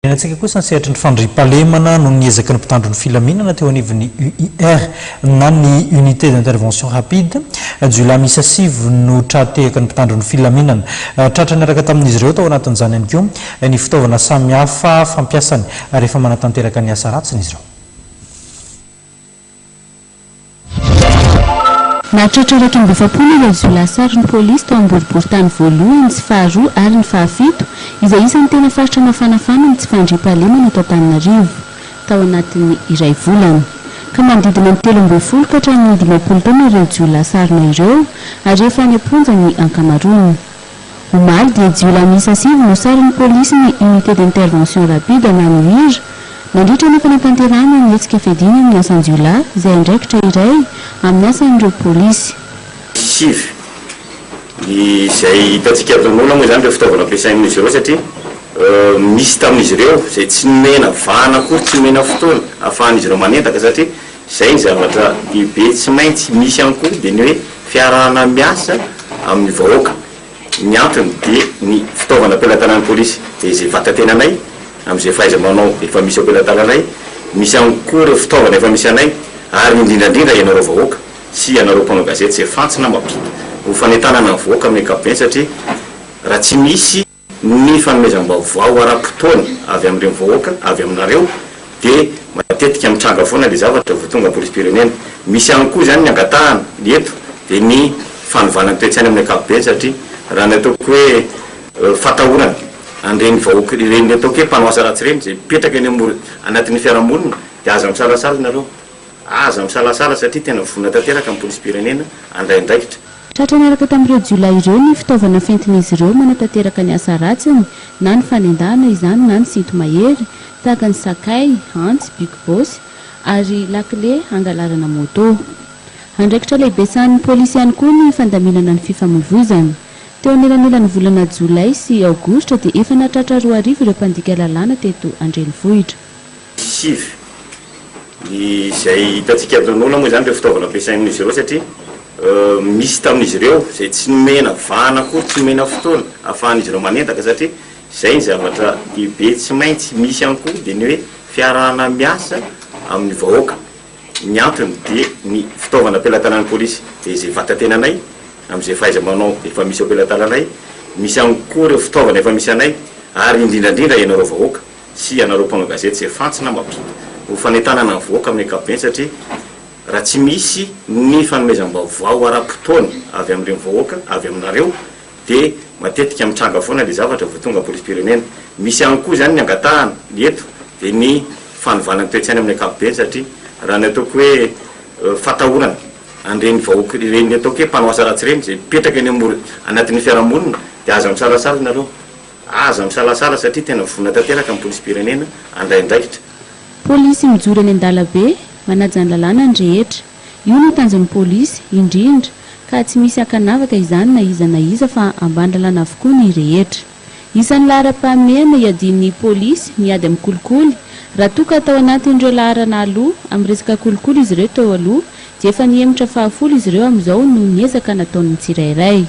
Hiainantsika kosa ny sehatry ny fandriampahalemana noho ny ezaky ny mpitandro ny filaminana teo anivon'ny UIR na ny Unité d'Intervention Rapide. Jiolahy miisa sivy no tra-tehaky ny mpitandro ny filaminana. Tratra niaraka tamin'izy ireo tao anatin'izany ihany koa ny fitaovana samihafa fampiasany rehefa manatanteraka ny asa ratsiny izy ireo. Nahatratra 41 ireo jiolahy saron'ny polisy tao amin'ny boriborintany voalohany sy faharoa ary ny fahafito, izay isan'ny tena faritra mafanafana amin'ny tsy fandriampahalemana eto Antananarivo, tao anatin'ny iray volana. Ka manodidina ny 13 ka hatramin'ny 50 taona ireo jiolahy sarona ireo ary efa any am-ponja ny ankamaroany. Omaly dia jiolahy miisa sivy no saron'ny polisy ny Unité d'intervention rapide na ny UIR nandritra ny fanatanterahana ny hetsika fiadiana amin'ny asan-jiolahy izay andraikitra iray amin'ny asan'ireo polisy. Sivy. Izay hitantsika ato an'olona moa izany ireo fitaovana ampiasain'izy ireo satria misy tamin'izy ireo izay tsy nomena vahana akory, tsy nomena fotoana ahafahan'izy ireo manendaka satria izay ny zavatra lehibe tsy maintsy misy ihany koa dia ny hoe fiarahana miasa amin'ny vahoaka. Ny antony dia ny fitaovana am-pelatanan'ny polisy dia izay vata-tenanay, amin'izay fahaiza-manao efa misy eo am-pelatananay, misy ihany koa ireo fitaovana efa misy anay ary indrindra indrindra ianareo vahoaka sy ianareo mpanao gazety izay fantsona mampita ho fanentanana ny vahoaka amin'ny ankapobeny satria raha tsy misy ny fanomezam-baovao ara-potoana avy amin'ireny vahoaka, avy aminareo, dia matetika mitranga foana ilay zavatra vao tonga polisim-pirenena. Misy ihany koa izany ny angatahana eto dia ny fanovana ny toe-tsaina amin'ny ankapobeny satria raha ny ataoko hoe fatahorana an'ireny vahoaka ireny ataoko hoe mpanao asa ratsy ireny izay mipetraka eny amoro anatin'ny fiarahamonina dia aza misalasala nareo, aza misalasala satria tena vonona tanteraka ny polisim-pirenena handray andraikitra. Tratra niaraka tamin'ireo jiolahy ireo ny fitaovana fentin'izy ireo manatanteraka ny asa ratsiny, na ny fanendahana izany na ny sinto-mahery, tahaka ny sakay, antsy, big boss, ary lakile hangalarana moto. Andraikitra lehibe sahanin'ny polisy ihany koa ny fandaminana ny fifamoivoizana. Teo anelanelan'ny volana jolay sy aogositra dia efa nahatratra 2000 ireo mpandika lalàna teto an-drenivohitra. Sivy. Izay hitantsika ato an'olona moa izany ireo fitaovana ampiasain'izy ireo satria misy tamin'izy ireo izay tsy nomena vahana akory, tsy nomena fotoana ahafahan'izy ireo manendaka satria izay ny zavatra lehibe tsy maintsy misy ihany koa dia ny hoe fiarahana miasa amin'ny vahoaka. Ny antony dia ny fitaovana am-pelatanan'ny polisy dia izay vata-tenanay, amin'izay fahaiza-manao efa misy eo am-pelatananay, misy ihany koa ireo fitaovana efa misy anay ary indrindra indrindra ianareo vahoaka. sy ianareo mpanao gazety izay fantsona mampita ho fanentanana ny vahoaka amin'ny ankapobeny satria raha tsy misy ny fanomezam-baovao ara-potoana avy amin'ireny vahoaka, avy aminareo dia matetika mitranga foana ilay zavatra vao tonga polisim-pirenena. Misy ihany koa izany ny angatahana eto dia ny fanovana ny toe-tsaina amin'ny ankapobeny satria raha ny ataoko hoe fatahorana an'ireny vahoaka ireny ataoko hoe mpanao asa ratsy ireny izay mipetraka eny amoro anatin'ny fiarahamonina dia aza misalasala nareo. Aza misalasala satria tena vonona tanteraka ny polisim-pirenena handray andraikitra. Polisy mijoro eny an-dalabe, manaja ny lalàna ny rehetra. Io no tanjon'ny polisy, indrindra, ka tsy misy ankanavaka izany na iza na iza fa ambany lalàna avokoa ny rehetra. Isan'ny laharam-pahamehana iadian'ny polisy ny ady amin'ny kolikoly. Raha toa ka tao anatin'ireo laharana aloha amin'ny resaka kolikoly izy ireo teo aloha dia efa nihemotra fahafolo izy ireo amin'izao noho ny ezaka nataon'ny tsirairay.